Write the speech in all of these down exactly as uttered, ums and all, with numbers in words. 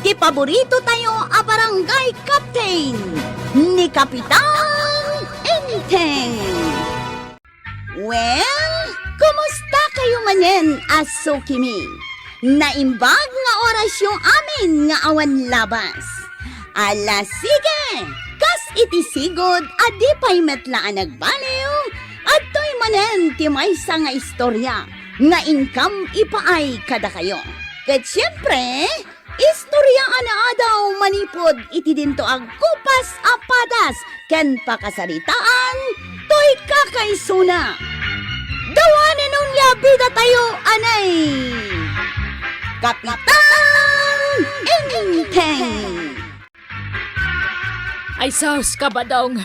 Ti paborito tayo a barangay captain, ni Kapitan Enteng. Well, kumusta kayo manen a sukimi? Naimbag nga orasyo amin nga awan labas. Ala, sige! Kas iti sigud a di pay met la a nagbaliw, adtoy manen ti maysa nga istorya nga inkam ipaay kadakayo. Ket siempre, istorya a naadaw manipud iti dinto a kupas a padas ken pakasaritaan toy kakaisuna. Dawanen onia bidatayo, anay! Kapitan Enteng! Ay sus, Kabadong!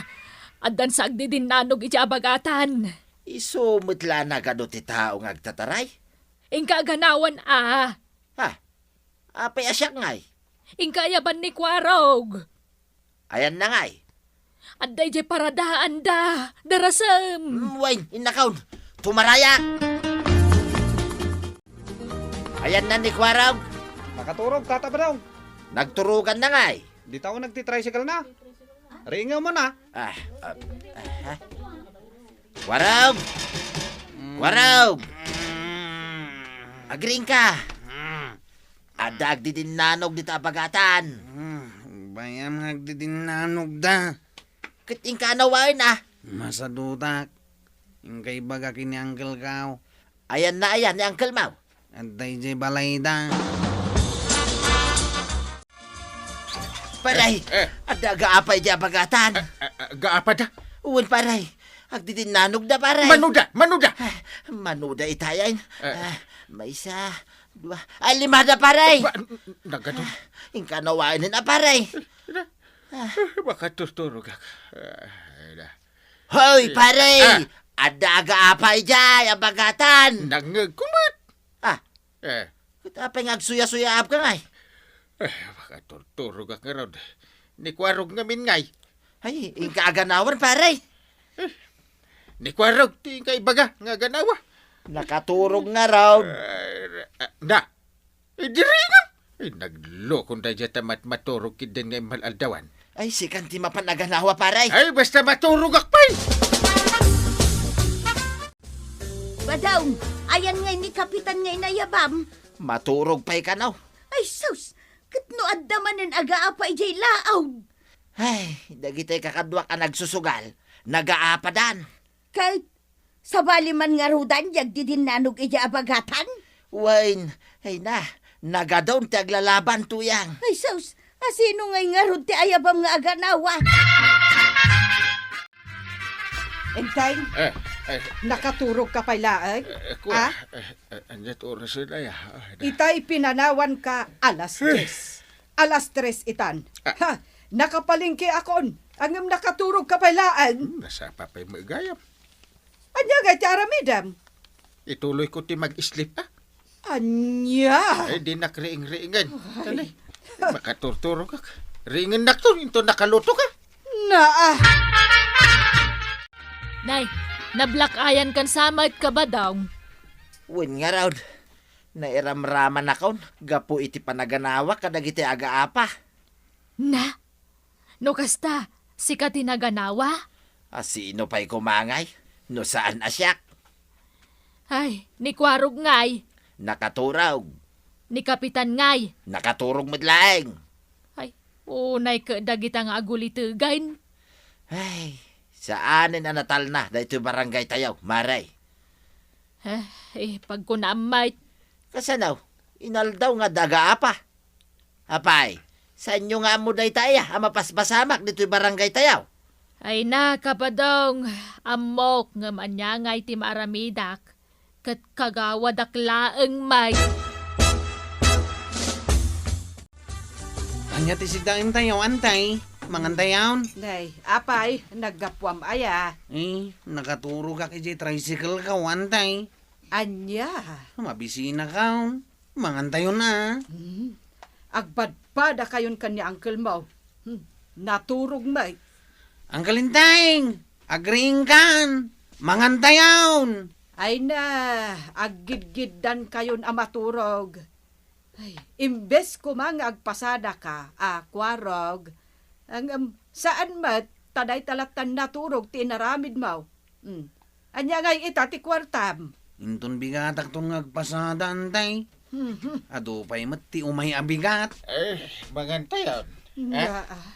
Addan sa agdidinnanog iti abagatan. Isu met la nagadu ti tao nga agtataray? Inka aganawan a. Ha? Apay a siak ngay? Inka ayaban ni Kuarog. Ayanna ngay? Adda idiay paradaanda, darasem. Mm, wen, innakon. Tumarayak. Ayanna ni Kuarog. Nakaturog, Tata Badong. Nagturuganna ngay? Dita uneg ti tricycle na. Riingem man a. Ah, ah, ah, ha? Kuarog! Mm. Kuarog! Mm. Agriingka! Mm. Adda agdidinnanog dita a bagatan. Mm, bayam nga agdidinnanog da. Ket inka anawaen a. Masadutak. Inka ibaga ken ni Uncle Kao. Ayanna aya ni Uncle Mau? Adda idiay balayda. Paray, eh, eh, adda agaapa idiay abagatan. Eh, eh, eh, agaapada? Wen, paray. Agdidinnanog da, paray. Mano da? Mano da? Ah, mano da itayen. Eh. Ah, maysa, dua. Ay, lima da, paray. Ba, n-, n-, nagado. Ah, inka anawaen a, paray. Eh, ina. Ah. Eh, makaturturogak. Ah, ina. Hoy, eh, pare! Ah. Adda agaapa idiay abagatan. Nangngegko met. Ah. Eh. Ket apay nga agsuya-suyaabka ngay? Eh, makaturturogak ngarud. Ni Kuarog ngamin ngay. Ay, inka aganawan, pare. Eh. Ni Kuarog, ti inka ibaga nga aganawa. Nakaturog ngarud. Eh, ah, na. Eh, diri nga. Eh, naglokon daydiay ta mat-, maturog ketdin nga immal-aldawan. Ay, sikan ti mapan aganawa, pare. Ay, basta maturogak pay! Badong, ayan ngay ni Kapitan nga inayabam. Maturog pay kano. Ay, sus! Ket no adda manen agaapa idiay laawd? Ay, dagitoy kakaduak a nagsusugal, nagaapadan. Ket sabali man ngaruden ti agdidinnanog idiay abagatan? Wen, ay na, nagadun ti aglalaban, tuyang. Ay sus, asino ngay ngarud ti ayabam nga aganawa? Enteng, eh, eh, nakaturogka pay laeng? Eh, eh, kua, ah? Eh, eh, ania ti orasen aya? Ah, na- Itay pinanawanka alas eh, dies. Alas tres itan. Ah. Ha, nakapalengkeakon, ngem nakaturogka pay laeng. Hmm, nasapa pay met gayam. Ania ngay ti aramidem? Ituloyko ti mag-sleep, a. Ania? Ay, dinak riing-riingen. Ay. Dali. Makaturturogak. Riingennakto, inton nakalutoka. Naa. Nay, nablakayan kan samet, Kabadong. Wen ngarud, nairamramanakon gapu iti panaganawak kadagiti agaapa. Na? No kasta, sika ti naganawa? A sino pay koma ngay, no saan a siak? Ay, ni Kuarog ngay. Nakaturog. Ni Kapitan ngay. Nakaturog met laeng. Ay, unay ket dagita nga agulitegen. Ay, saanen a natalna daytoy barangay tayo, Mare. Eh, eh, pagkunaam met. Kasano? Inaldaw nga adda agaapa. Apay, saanyo nga ammo dayta aya a mapaspasamak ditoy barangay tayo? Ay na, Kabadong, ammok ngem ania ngay ti maaramidak, ket kagawadak laeng met. Ania ti siddaem tayo, Antay? Mangan tayon? Nay, apay, naggapuam aya? Eh, nakaturogak idiay tricycle ko, Antay. Ania? Mabisinakon. Mangan tayon a. Hmm. Agpadpadakayon ken ni uncle mo. Hmm. Naturog met. Uncle Enteng, agriingkan. Mangan tayon. Ay na, aggidgiddankayon a maturog. Ay, imbes koma nga agpasadaka a kuarog, ang, um, saan met, ta dayta latta naturog ti inaramidmo. Hmm. Ania ngay ita ti kuartam? Inton bigatakton nga agpasada, antay. Mhm. Adu pay met ti umay a bigat. Eh, mangantayon. Eh? Nga, ah.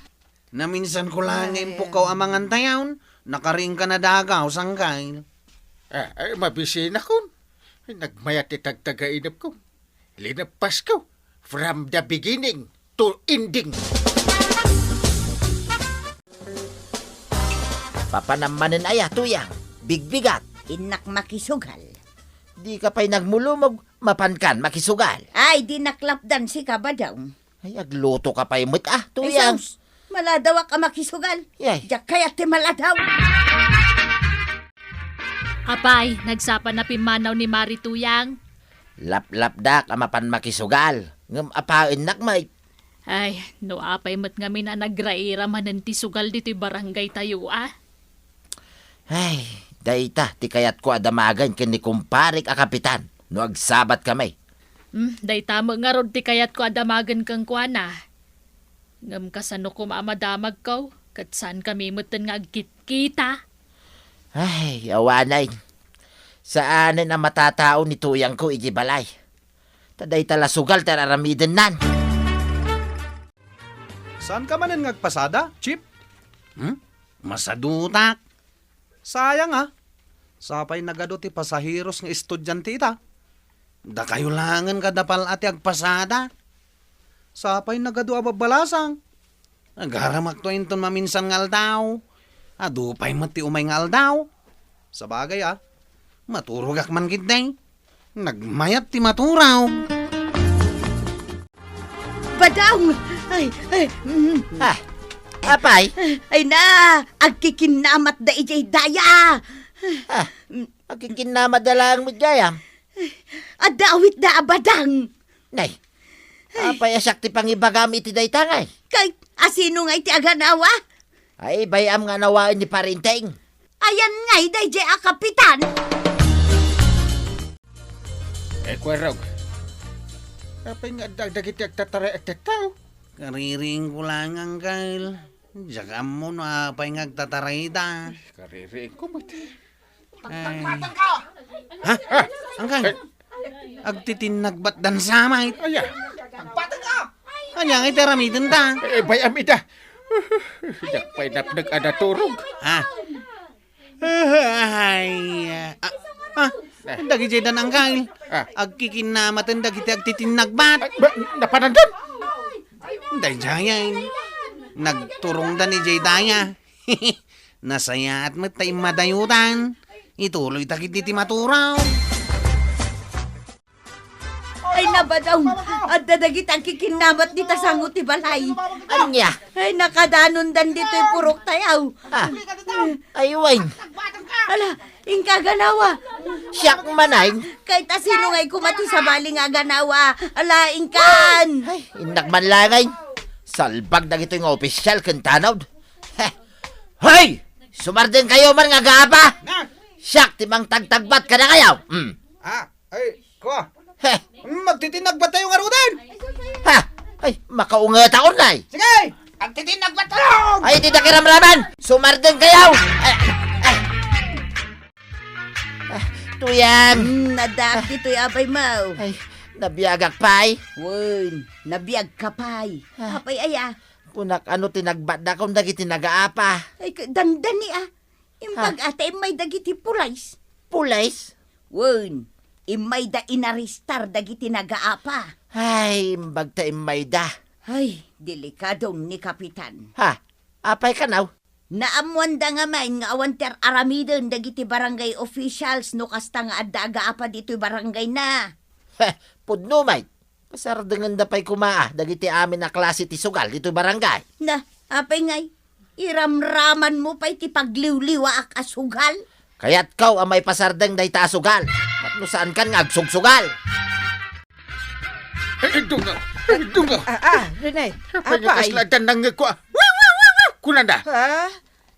Naminsan ko lang nga Ay. impukkaw a mangantayon, nakaring ka na dagaw, sangkay. Ah, ay, mabisinakon. Ay, nagmayat ti tagtagainepko. Linappasko from the beginning to ending. Papanam manen aya, Tuyang? Bigbigat. Innak makisugal. Di ka pay nagmulumog, mapankan makisugal. Ay, di naklapdan si Kabadong. Ay, agluto ka pay met, ah, Tuyang. Ay, sus, maladawak a makisugal. Yay. Diak kayat ti maladaw. Apay, nagsapa na pimmanaw ni Mari, Tuyang? Laplapdak a mapan makisugal. Ngem apaennak met. Ay, no apay met ngamin a nagraira manen ti sugal ditoy barangay tayo, ah. Ay, dayta ti kayatko a damagen ken ni kumparek a kapitan no agsabat kami. Hmm, dayta met ngarud ti kayatko a damagen kenkuana. Ngem kasano koma a madamagko ket saan kami metten nga agkitkita? Ay, awanay. Saanen a matatao ni tuyangko iti balay. Ta dayta la sugal ti ar-aramidennan. Saanka manen nga agpasada, Chief? Hmm? Masadutak. Sayang, a. Sapay nagadu ti pasaheros nga estudiante ita. Dakayo laengen kada pal-a ti agpasada. Sapay nagadu a babbalasang. Agaramakto inton maminsan nga aldaw. Adu pay met ti umay nga aldaw. Sabagay, a. Maturogak man ketdi. Nagmayat ti maturog. Badong! Ay, ay, mm. Ah, apay? Ay na, agkikinnamatda idiay daya. Ah, agkikinnamatda laeng met gayam. Adda awitda a badang. Nay, apay a siak ti pangibagam iti dayta ngay? Kay, asino ngay ti aganawa? Ay, bay-am nga anawaen ni Parinteng. Ayan ngay daydiay a kapitan. Eh, Kuya Rog, apay nga adda dagiti agtataray a tattao? Kaririingko laeng, Angkel. Diak ammo no apay nga agtatarayda. Kaririingko met. Ay. Ha? Angkel. Eh. Agtitinnagbatdan sa met. Aya. Ania ngay ti aramidenta? Eh, bay-am ida. Diak pay napnek a naturog. Ha? Ay, ah, ah, dagiti dan, Angkel. Ah. Agkikinnamaten dagiti agtitinnagbat. Ay, ba, napanandan? Daydiay, nagturongdan idiay daya. Nasayaat met ta immadayotan. Ituloyta ketdi ti maturog. Ay, na, Badong, adda dagiti agkikinnamat dita sango ti balay. Ania? Ay, nakadanondan ditoy purok tayo. Ah, ay, wen. Ala, inka ganawa. Siak manen. Kay ta sino ngay koma ti sabali nga ganawa. Ala, inkan. Ay, innak man laeng. Salbag dagitoy nga opisyal ken tanod. Heh. Hoy! Sumardengkayo man nga agaapa! Siak ti mangtagtagbat kadakayo. Mm. Ah, ay, kua. Heh. Mm, magtitinnagbat tayo ngaruden! Ha! Ay, makaunget ako, nay! Sige! Agtitinnagbat tayo! Ay, ti nakiramraman! Sumardengkayo! Ay, ay. Ah, Tuyang! Mm, adda ditoy abay mo. Ay, nabiagak pay. Wen, nabiag ka pay. Ah. Apay aya? Kunak, ano ti nagbatda kun dagiti nagaapa? Ay, ka-, dandani, a. Imbag, ha? Ata immay dagiti pulis. Pulis? Wen, immayda inaristar dagiti nagaapa. Ay, imbag ta immayda. Ay, delikadong ni Kapitan. Ha? Apay kanaw? Naammoanda ngamin nga awan ti ar-aramiden dagiti barangay officials no kasta nga adda agaapa ditoy barangay na. Heh, pudno met. Pasardengenda pay koma, a, dagiti amin a klase ti sugal ditoy barangay. Na, apay ngay, iramramanmo pay ti pagliwliwaak a sugal? Kayatko a maipasardeng dayta a sugal. Tapno saankan nga agsugsugal. Eh, eh, dungaw! Eh, dungaw! Ah, ah, Rene, apay nga apay? Kasla addan nangngegko, a? Wiw, wiw, wiw, wiw! Kunana. Ha?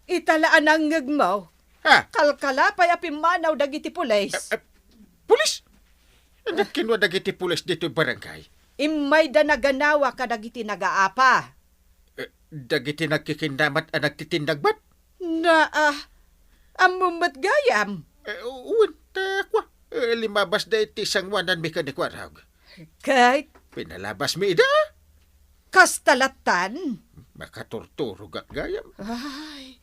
Ita la a nangngegmo. Ha? Kalkala pay a pimmanaw dagiti pulis. Eh, eh, pulis? Nagkinua dagiti pulis ditoy barangay. Immayda naganawa kadagiti nagaapa. Eh, dagiti nagkikinnamat a nagtitindagbat? Naa, ammom met gayam. Eh, wen, ta kua, eh, limabasda iti sangoananmi ken ni Kuarog. Ket? Pinalabasmi ida. Kasta lattan? Makaturturogak gayam. Ay,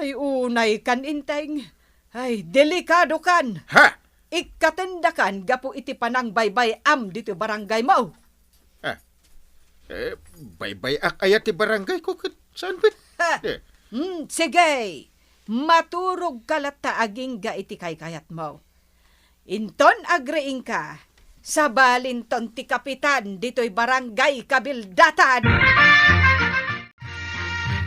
ay, unay kan, Inteng. Ay, delikado kan. Ha? Ikkatendakan gapu iti panangbaybay-am ditoy barangaymo. Ah, eh, baybay-ak aya ti barangayko ket saan met? Ha? Eh. Hmm, sige. Maturogka latta agingga iti kaykayatmo. Inton agriingka, sabalinton ti kapitan ditoy barangay kabildatan.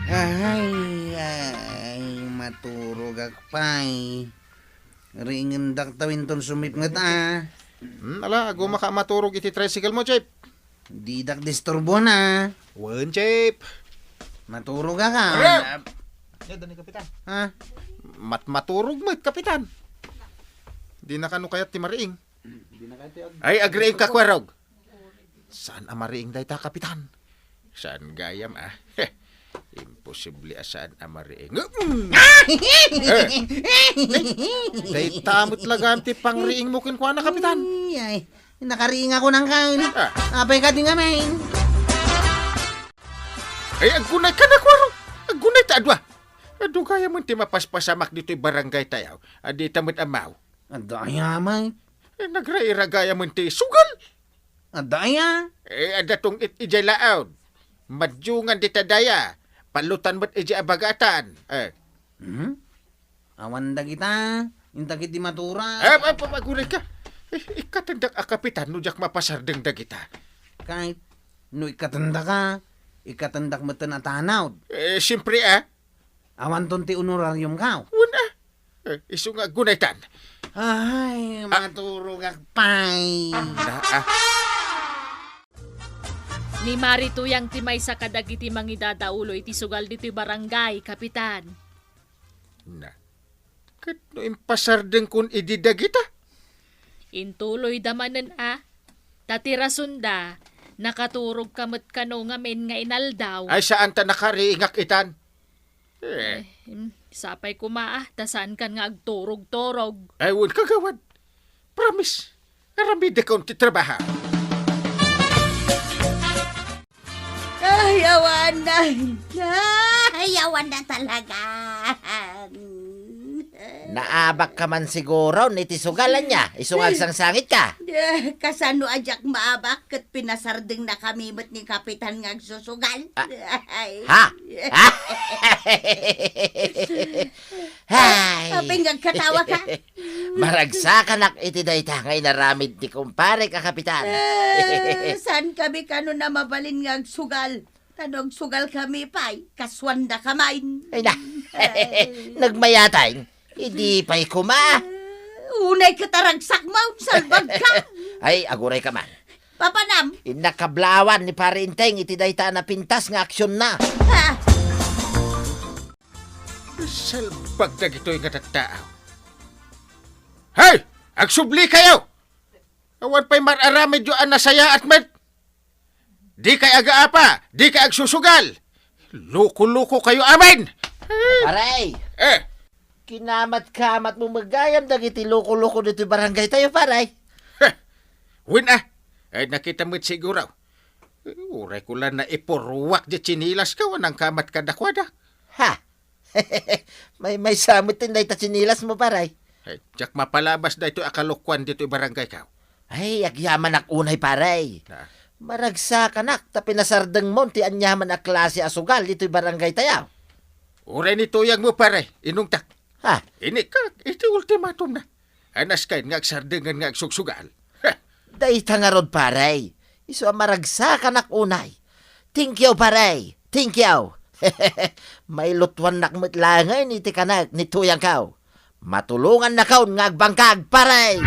Ay, ay, maturogak pay. Riingendak ta winton sumipnget, a. Hmm, ala, agumaka maturog iti tricycle mo, Chief. Didak disturbo na. Wen, Chief. Maturog ka. Wen! Ania, dani, Kapitan? Ha? Mat-, maturog met, Kapitan. Di na kano kayat ti mariing. Di na kayat ti ag- Ay, agriing ka, Kuarog. Saan a mariing dayta, Kapitan? Saan gayam, a? Heh, imposible a saan a mariing. Mm. Eh, dayta met la gayam ti pangriingmo kenkuana, Kapitan. Ay, ay. Nakariing ako nang kain. Ah. Apay ka di nga, men? Ay, aggunay ka na, Kuarog. Aggunay ta adua. Adu gayam ti mapaspasamak ditoy barangay tayo. Adi ta met amaw. Adda aya, may? Eh, nagraira gayam ti sugal. Adda aya? Eh, adda tong it-, idiay laod. Madungan dita daya. Palutan met idiay abagatan. Eh. Hmm? Awan dagita. Inta ket di matura. Ah, ah, pa-, paguray ka. Eh, ikkatendak a kapitan no diak mapasardeng dagita. Kahit no ikkatenda ka, ikkatendak metten a tanawd. Eh, siyempre, ah. Awanton ti honorarium ka. Wen, ah. Eh, isu nga aggunaytan. Ay, ah, maturogak pay. Na, ah. Ni Mari Tuyang ti maysa kadagiti mangidadaulo iti sugal ditoy barangay, Kapitan. Na, ket no impasardengkon idi dagita? Intuloyda manen a, ta ti rasonda, nakaturogka met kano ngamin nga inaldaw. Ay, saan ta nakariingak itan? Eh. Eh, mm, sapay koma a, ta saankan nga agturog-turog. Ay, wen, kagawad. Promise, aramidekon ti trabaho. Ay, awan na. Ay, awan na talaga. Naabak ka man siguro iti sugal, ania? Isu nga agsangsangitka. Eh, kasano a diak maabak ket pinasardengna kami met ni Kapitan nga agsusugal? Ah. Ay. Ha? Ha? Ay. Apay nga agkatawa ka? Maragsakanak iti dayta nga inaramid ti kumparek a kapitan. Eh, saan kami kano na mabalin nga agsugal? Ta no agsugal kami pay, kasuanda ka man. Ay na. Ay. Nagmayatay. Idi pay koma. Eh, unay ket a ragsakmo, salbag ka. Ay, aguray ka man. Papanam? Innak kablaawan ni Pare Inteng iti dayta a napintas nga aksionna. Ah. Salbag dagitoy nga tattao. Hey! Agsubli kayo! Awan pay mar-aramidyo a nasayaat met. Di kay agaapa, di kay agsusugal. Loko-loko kayo amin! Pare! Eh! Kinamat-kamat mo met gayam dagiti loko-loko ditoy barangay tayo, pare. Heh! Wen, ah! Ay, nakita met siguro. Uray ko la naipurwak di tsinilas ko, nangkamat kadakuada. Ha? Maymaysa met ti dayta tsinilas mo, pare. Ay, diak mapalabas daytoy a kalokuan ditoy barangay ko. Ay, agyamanak unay, pare. Ah. Maragsakanak ta pinasardengmo ti aniaman a klase a sugal ditoy barangay tayo. Uray ni tuyang mo, pare, inungtak. Ha? Inikka, iti ultimatum na. Anas kayo nga agsardengan nga agsugsugal. Ha! Dayta ngarud, pare. Isu a maragsakanak unay. Thank you, pare. Thank you. Mailutuannak met laengen iti kanak ni tuyangko. Matulongannakon nga agbangkag, pare!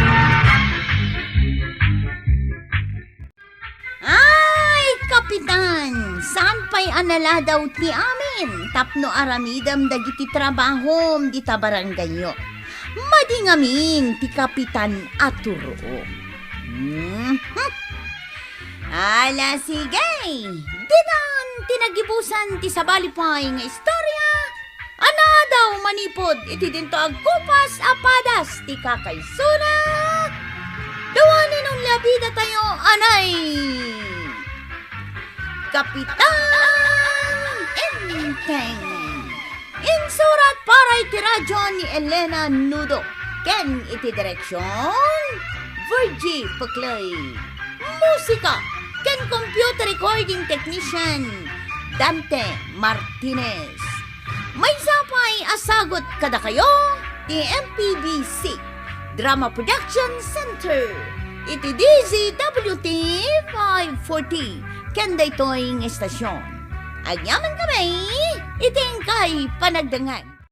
Ay, Kapitan! Saan pay a naladaw ti amin tapno aramidem dagiti trabahom dita barangayyo? Madi ngamin ti Kapitan a turuok. Mhm. Ala, sige! Ditan ti nagibusan ti sabali pay nga istorya a nadaw manipud iti dinto agkupas a padas ti kakaisuna. Dua ni Nonle a bidatayo, anay! Kapitan Enteng. Insurat para iti radyo ni Elena Nudo ken iti direksion, Virgie Peclay. Musika ken computer recording technician, Dante Martinez. Maysa pay a sagut kadakayo ti M P B C Drama Production Center iti D Z W T five forty ken daytoy nga estasion. Agyamankami iti inkay panagdengngeg.